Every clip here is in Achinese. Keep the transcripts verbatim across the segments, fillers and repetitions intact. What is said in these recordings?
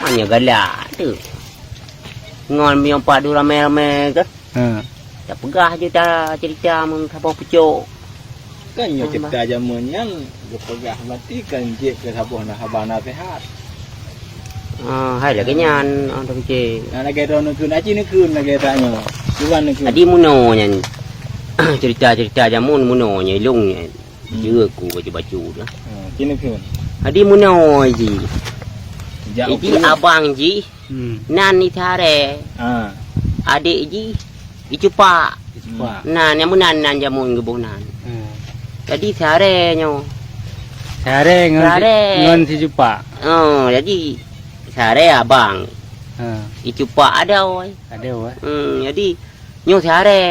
Hanya galak tu. Ngon meunyoe pat dua ramé-ramé ke? Ha. Tapeugah je ta cerita meung saboh pucok. Kan nyoe cerita jameun nyan geupeugah, berarti kan jeuet keu saboh na haba naseuhat. Ah, hai lagèe nyan, ah, Tuan Cik. Nah, lagèe droe neukheun, aci neukheun lagèe tanyoe. Cuba neukheun. Jadi meunoe nyan. Cerita-cerita jameun meunoe nyan, ilong nyan. Hmm. Jeuet ku baca-baca dah. Ha, ci neukheun. Jadi meunoe ji. Jak Jadi ukeue. Abang ji, hmm, nan i Saré. Ha. Adek ji, i Cupak. I Cupak. Nan, nyang meunan nan jameun geuboh nan. Hmm. Jadi Saré nyoe. Saré ngon si, Saré. Ngon si Cupak. Oh, jadi Saré abang. Ha. I Cupak adoe. Adoe, eh. Hmm, jadi nyoe Saré.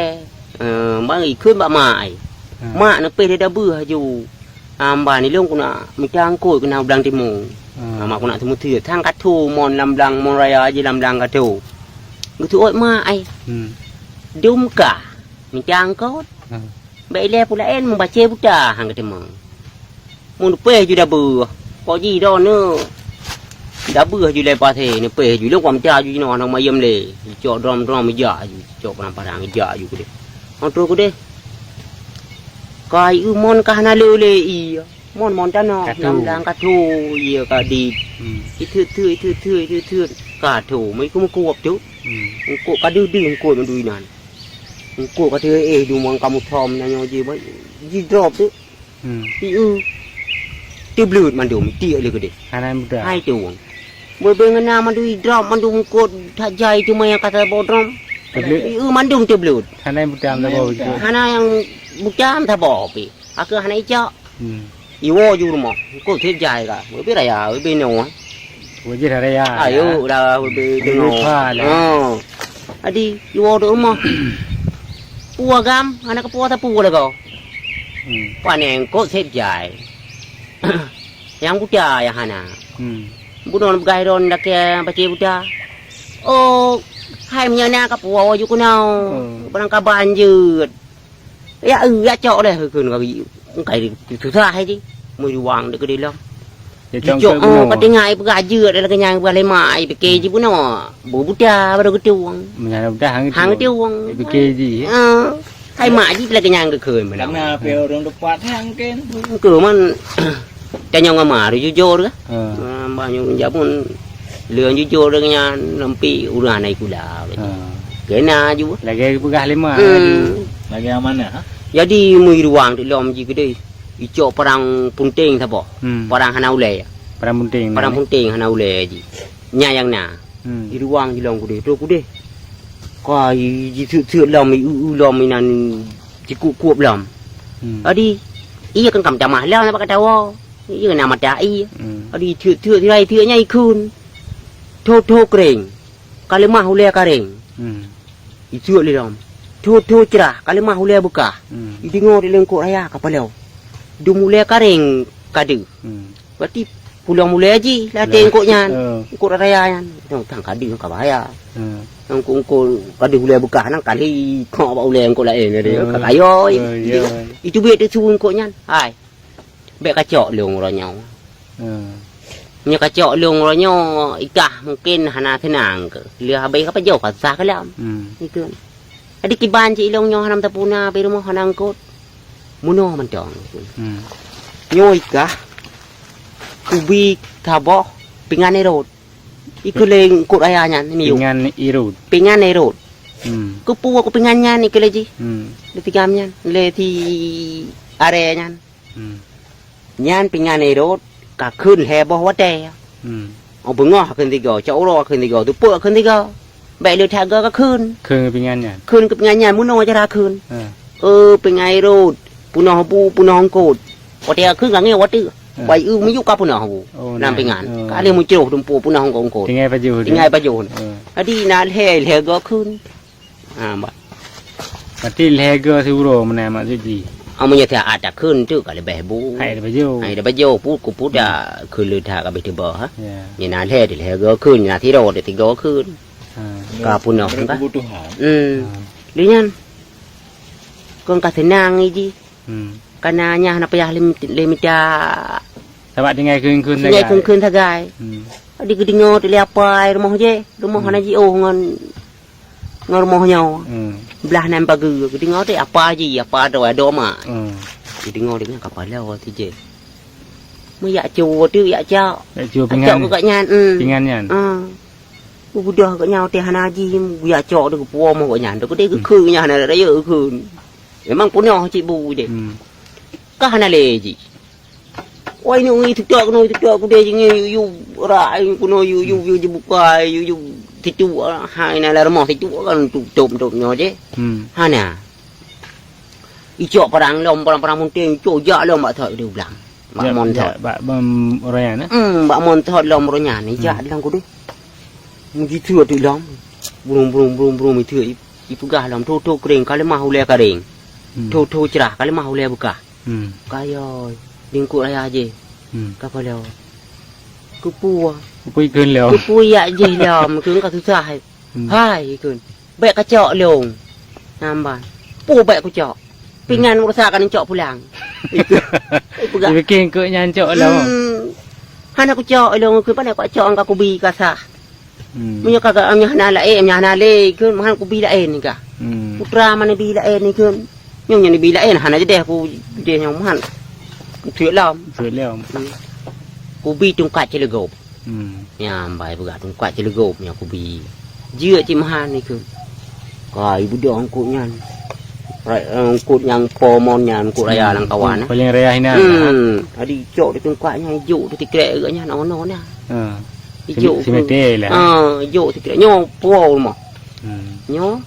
Eh, bang ikheun bak mak ai. Ha. Mak neupéh dada beuh aju. Amba ni lôn keuneuk mita eungkôt keunan u blang timu. Hmm. Mak keuneuk teumeuteue, sang ka tho mon lam blang, mon raya jih lam blang ka tho. Geuteuôt mak ai. Hmm. Dum kah mita eungkôt. Hmm. Bèk ilèe peue laén, meubacé buta han geuteumong. Mun neupéh ju dabeuh, kok jih droeneuh dabeuh ju lé pasé, neupéh ju lôn kuam mita ju jinoe hana mayém lé. Jicok drom-drom ijak ju, jicok parang-parang ijak ju keudeh. Hana trôh keudeh. Ka ié mon ka hana le lé ié. Mon-mon tanoh, ka tho. Lam dang ka tho ié ka dit. Hmm. Itheut-theut, itheut-theut, itheut-theut. Ka tho, meuiku meukuôb tu. Hmm. Eungkôt ka deuh-deuh eungkôt mandum inan. Eungkôt ka teuéh dumong ka muthom na nyoe jih, jidrop tu. Hmm. Ié. Teubleuet mandum, tiek lé keudeh. Hana mudah. Hai tu. Beubeng na mandum idrop mandum eungkôt that jai teuma nyang ka saboh drom. Teubleuet. Ié mandum teubleuet. Hana mudah saboh. Hana nyang mudah saboh pi. Akhé hana icok. Hmm. Iwoe ju rumoh. Eungkôt that jai ka. Beubeng raya, beubeng nyoe. Wajib raya. Ayo, dah beubeng tengok. Ha. Jadi, iwoe di rumoh. Peue agam, hana kapeue sapeue lagoe. Hmm. Pane eungkôt sép jai. Nyang buta nyang hana. Hmm. Bunoe peugah droe lakèe bacé buta. Oh, hai meunyoe na kapeue ju keunoe. Hmm. Barang kaban jeuet. Ya, eh, ya cok deh kheun kali. Engkai susah hai jih. Meuyuang deuh keudeh lom. Ya, cok, oh, ka tinggai peugah jeuet lagèe nyan peugah lé mak ai pike jih bunoe. Beubuta baru geutueng. Meunyan buta hang geutueng. Hang geutueng. Pike jih. Ah, hai mak jih lagèe nyan geukheun meunan. Karena pe ureueng teumpat hang kan. Engkeu man tanyong ama jujur kah? Ha. Ah, bah nyoe jameun leueng jujur deungon nyan, nampi ureueng aneuk kula. Ha. Kena ju. Lagèe peugah lé mak. Hmm. Lagèe amanah, ha? Jadi meuyuang teuk lom jih keudeh. Icok parang punteng saboh. Hmm. Parang hana ulèe. Parang punteng. Parang punteng hana ulèe jih. Nyan nyang na. Hmm. Iruang jih lom keudeh, trôh keudeh. Ka i-, jiseuet-seuet lom, i-, u-, u lom inan jikueb-kueb lom. Hmm. Jadi, ié kan ka meutamah lom bak gata woe. Ié na mata ié. Hmm. Jadi, seuet-seuet sira seuet nyan ikheun. Tho-tho kréng. Ka leumah ulèe karéng. Hmm. Iseuet lé lom. Tho-tho crah, ka leumah ulèe beukah. Hmm. Ideungoe di leungkok raya ka paloe. Dum ulèe karéng ka deuh. Hmm. Berarti pulang mulai haji lah. Lah. Tengkok nyan. Eh. Engkok raya nyan. Tang, tang ka deuh ka bahaya. Eh. Engkok-engkok ka deuh ulèe beukah nyan kali kok bak ulèe engkok laén tadi. Eh. Ka kayo. Eh, iya. Itu biet tu engkok nyan. Hai. Bèk kacok lôn uroe nyoe. Eh. Nyoe kacok lôn uroe nyoe ikah mungkin hana seunang keu. Lheueh habéh ka pajoh ka sah kalam. Hmm. Itu. Jadi kiban cit ilong nyoe hana tapuna pi rumoh hana eungkot. Munoe mantong. Hmm. Nyoe ikah kubi saboh pingan irot. Ikeu lé eungkot raya nyan ni yuk. Pingan irot. Pingan irot. Hmm. Keupeue ku pingan nyan ikeu lé jih. Hmm. Lé tigam nyan, lé si aré nyan. Hmm. Nyan pingan irot ka kheun lhèe boh watèe. Hmm. Oh, beungoh kheun tiga, cot uroe kheun tiga, teupeu kheun tiga. Bèk le that goe ka kheun. Kheun keu pingan nyan. Kheun keu pingan nyan, munoe cara kheun. Ha. Eh, pingan irot, peunoh bu, peunoh eungkot. Watèe kheun ka ngieng watèe. Ha. Bai eu miyueb ka peunoh bu. Oh, lam pingan. Oh. Ka lheueh meucroh dumpeue peunoh eungkot-eungkot. Tinggai pajoh tu. Tinggai pajoh. Ha. Jadi na lhèe, lhèe goe kheun. Ha, bah. Berarti lhèe goe siuroe meunan maksud jih? Ah, meunyoe siat takheun tu ka leubeh bu. Hai leubeh ju. Hai leubeh ju, pu, ku pu dak kheun le that ka abéh teuba, ha? Ya. Nyan na lhèe, lhèe goe kheun, nyan na sidroe, tiga kheun. Ha. Ka peunoh, kan? Berkebutuhan. Hmm. Ha. Lé nyan. Kon ka seunang jih. Hmm. Kana nyan hana payah lé, lé mita. Sabab tinggai kheun-kheun sagai. Tinggai kheun-kheun sagai. Hmm. Di geudeungoe teuh lé apai rumoh jih, rumoh Hmm. hana jiôh ngon, ngon rumoh nyoe. Hmm. Blah nan pageue, geudeungoe teuh apa ji, apa droe, adoe mak. Hmm. Geudeungoe teuh nyan kapala teuh jih. Meuyak cue teuh, yak cok. Yak cue Yak pingan. Cok keu gobnyan, hmm. Pingan nyan. Ah. Geubeudôh gobnyan teuh hana ji, geuyak cok teuh geupuwoe meuh gobnyan. Teuh keudeh Hmm. geukheun nyan hana rayeuk geukheun. Memang peunoh cit bu jih. Hmm. Ka hana lé ji. Wai, nyoe itutok keunoe, itutok kudeh jingi yu, yu, rak, yu, keunoe yu, yu, yu, jibuka, yu, yu, situ, ah, hai, na lam rumoh situ kan tu, top, top nyoe je. Hmm. Hana. Icok parang lom, parang-parang munting, icok jak lom bak thot di ulang. Bak Ya, mon ya, thot. Bak mon royan, eh? Hmm, bak mon thot lom royan, ijak Hmm. di lam kudeh. Meujitu di lam. Brum, brum, brum, brum, itu, i-, ipeugah lom, tho-tho kering, ka leumah ulèe karing. Hmm. Tho-tho cerah, ka leumah ulèe beukah. Hmm. Kayôi, di eungkôt raya jih. Hmm. Ka paloe. Keupeue? Keupeue ikheun lom? Keupeue yak jih lom, ikheun ka susah. Hmm. Hai, ikheun. Bèk kacok lôn. Nyan ban. Peue bèk kucok? Hmm. Pingan urosa ka neucok pulang. Ikheun. Ipeugah. Dipike eungkôt nyan cok lom. Hmm. Hana kucok lôn, ikheun, pane kucok ka kubi ka sah. Hmm. Meunyoe ka, ka, meunyoe hana laén, meunyoe hana lé, kheun, meuhan kubi laén ka. Hmm. Putra ma neubi laén, kheun. Nyoe, nyoe neubi laén, hana jideh ku jideh nyoe meuhan. Kuteuk lom. Kuteuk lom. Hmm. Kubi tungkat ceuleugop. Hmm. Nyan bai peugah tungkat ceuleugop nyoe kubi. Jeuet cit meuhan, kheun. Ka ibeudôh eungkôt nyan. Ra-, eungkôt nyang po mon nyan, eungkôt raya Hmm. lam kawan, eh. Paléng raya hinan, Hmm. Jadi cok di tungkat nyan, ijok di tikrek geuh nyan, ono na. Ha. Ijok Sime-, simete lah. Ah, ijok sikit. Nyoe puwoe rumoh. Hmm. Nyoe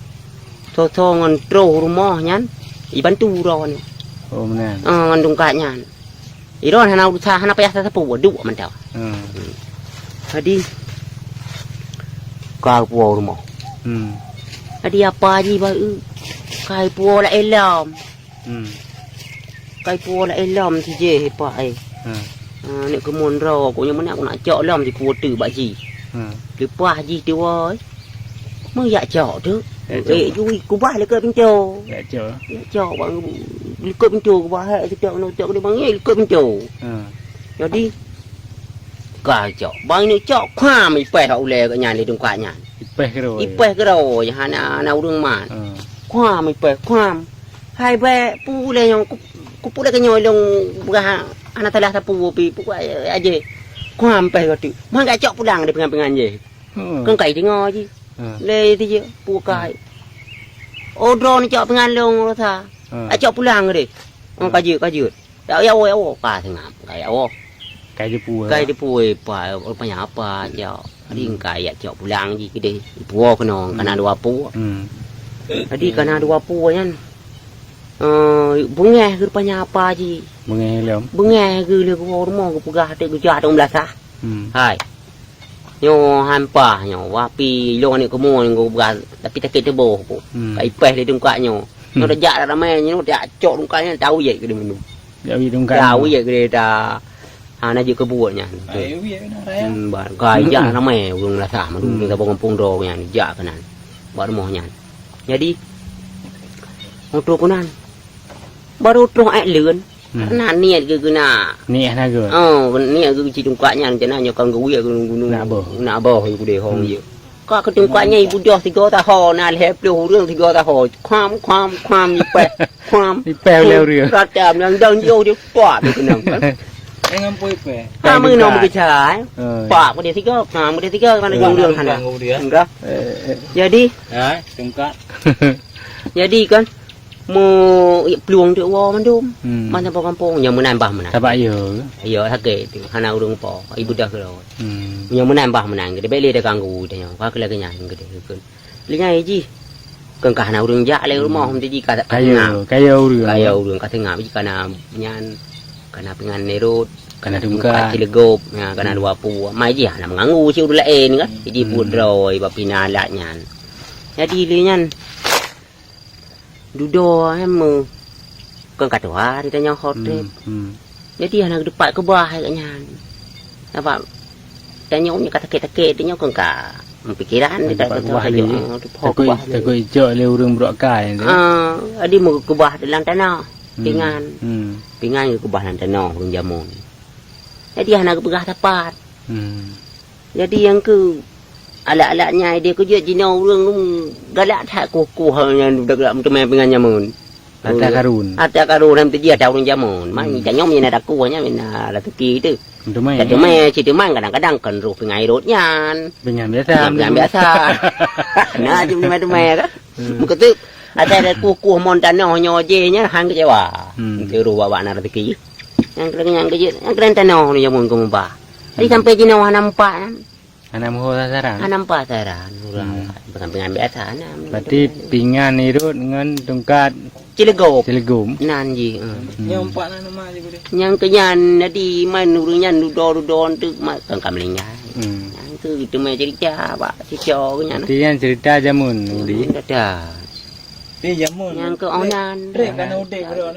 soe-soe ngon troh rumoh nyan ibantu droe nyoe. Oh, meunan. Ah, ngon tungkat nyan. Droe hana urusan, hana payah sapeue, duek mantong. Hmm. Jadi ka puwoe rumoh. Hmm. Jadi apa ji ba, ka puwoe laén lom. Hmm. Kai puwoe laén lom si jih ipak ai. Hmm. Ha, nek keumuen droe ku nyoe meunan ku nak cok lom si kuwoe teuk bak jih. Hmm. Leupah jih tuwoe. Meuyak cok teuk. Yak cok. Eh, jui kubah likot pintoe. Yak cok. Yak cok bang likot pintoe kubah hai cok nak cok di bang likot pintoe. Hmm. Jadi ka cok. Bang ni cok kuam ipeh ulèe geuh nyan di tungkat nyan. Ipeh keudroe. Ipeh keudroe hana, hana ureueng mat. Hmm. Kuam ipeh, kuam. Hai bèk, peue lé nyoe, ku, ku peue lé keu nyoe lôn peugah hana salah sapeue pi, peue ajé. Kuam pèh gata. Meuhan ka cok pulang di pingan-pingan jih. Hmm. Keu kai teungoh jih. Hmm. Lé ti jih, peue kai. Oh, droeneuh cok pingan lôn rasa. Hmm. Ai cok pulang deh. Oh, ka jeuet, ka jeuet. Dak ya woe, ya woe, ka seungab, ka ya woe. Kai deupue. Kai deupue, pa, rupanya apa, cok. Ring Hmm. kai yak cok pulang jih keudeh. Puwoe keunoe, kana Hmm. dua puwoe. Hmm. Jadi kana dua puwoe nyan. Eh, beungèh geuh rupanya apa jih. Beungèh lom. Beungèh geuh lé geuwoe rumoh geupeugah teuk geujak teuk meulasah. Hmm. Hai. Nyoe hampah nyoe, wapi ilôn aneuk keumuen geupeugah, tapi sakét tuboh ku. Hmm. Ka ipeh lé tungkat nyoe. Nyoe Hmm. tajak ramé nyoe, tajak cok tungkat nyan, tawiet keudeh meunum. Tawiet tungkat nyoe. Tawiet keudeh ta, hana jeuet keu buet nyan. Ai, wiet na raya. Hmm, ba, ka ijak Hmm. ramé ureueng meulasah, mandum Hmm. ureueng saboh gampông droe nyan, ijak keunan. Bak rumoh nyan. Jadi, moto keunan. Baru troh ék leuen. Hmm. Karena niet geuh geunak. Niet hana geuh. Oh, niet geuh cit tungkat nyan, keunan nyoe kan geuwiek gunong-gunong. Nak boh. Nak boh, geude hong Hmm. je. Ka keu tungkat nyan ibeudôh sigoe saho, na lhèe ploh ureueng sigoe saho. Kuam, kuam, kuam, ipeh, kuam. Ipeh ulèe ureueng. Rata meunang dang jioh dia, pak, dia keunong kan. Eh, ngon pui ipeh. Ha, meunoe meukeusai. Oh, ya. Pak, dia sigoe, kuam, dia sigoe, mana Eh. ureueng hana. Enggak. Eh, eh. Jadi. Ha, tungkat. Jadi kan, Meu plueng teuk woe mandum. Hmm. Ban saboh gampông, nyoe meunan bah meunan. Sabab yo. Yo, sakét teuk, hana ureueng po, ibeudôh keudroe. Hmm. Nyoe meunan bah meunan, geude bèk lé taganggu tanyoe. Ka keu lagèe nyan geude kheun. Lé nyan jih. Keu ka hana ureueng jak lé rumoh, hmm, meuti jih ka, ka seungab. Kaya ureueng. Kaya ureueng ka seungab, jih kana nyan, kana pingan nerot, kana tungkat, tungkat ceuleugop, ya, kana hmm, dua pue. Mai jih hana meuganggu si ureueng laén kan. Hmm. Jih buet droe bak pina alat nyan. Jadi lé nyan, dudoe, eh, meu-, kon ka tuha di tanyoe ho trép. Hmm, hmm. Jadi hana geuteupat keubah lagèe nyan. Sabab tanyoe nyoe ka takét-takét, tanyoe kon ka meupikiran, hana geuteupat keubah lé, eh. Takot, takot icok lé ureueng brok kai, eh. Ah, jadi meukeubah lam tanoh, hmm, pingan. Hmm. Pingan geukeubah lam tanoh ureueng jameun. Jadi hana geupeugah sapat. Hmm. Jadi nyang keu alat-alat nyan idéh keu jeuet jinoe ureuëng galak that kuh-kuh nyang galak meuteumé pingan jameun. Harta karun. Harta karun nyang teujiah that ureuëng jameun. Man hmm. Tanyoe meunyoe na daku nyan meunyoe na rezeki tu. Meuteumé. Teumé, si teumé kadang-kadang kon roh pingai rot nyan. Pingan biasa. Pingan biasa. Nah, cuma teumé-teumé kan. Hmm. Meukeusut asai ada kuh-kuh mon tanoh nyoe jih nyan han keucewa. Hmm. Teurôh awak na rezeki. Nyang keureun nyang keujeuet, nyang keureun tanoh ni jameun keu mubah. Jadi hmm. Sampai jinoe hana meupat nyan. Hana meuho sasaran. Hana meupat sasaran. Urang hmm. Bukan pingan biasa hana. Berarti pingan irot ngon tungkat cilegom. Cilegom. Nan jih. Hmm. Nyoe empat nan nama je boleh. Nyang keunyan jadi man ureuëng nyan dudo-dudo tu mak kan ka meulinggai. Hmm. Nyang tu itu mah cerita bak sico nyan. Berarti nyan cerita jameun udi. Ada. Di jameun. Nyang ke onan. Trek kan udek bro.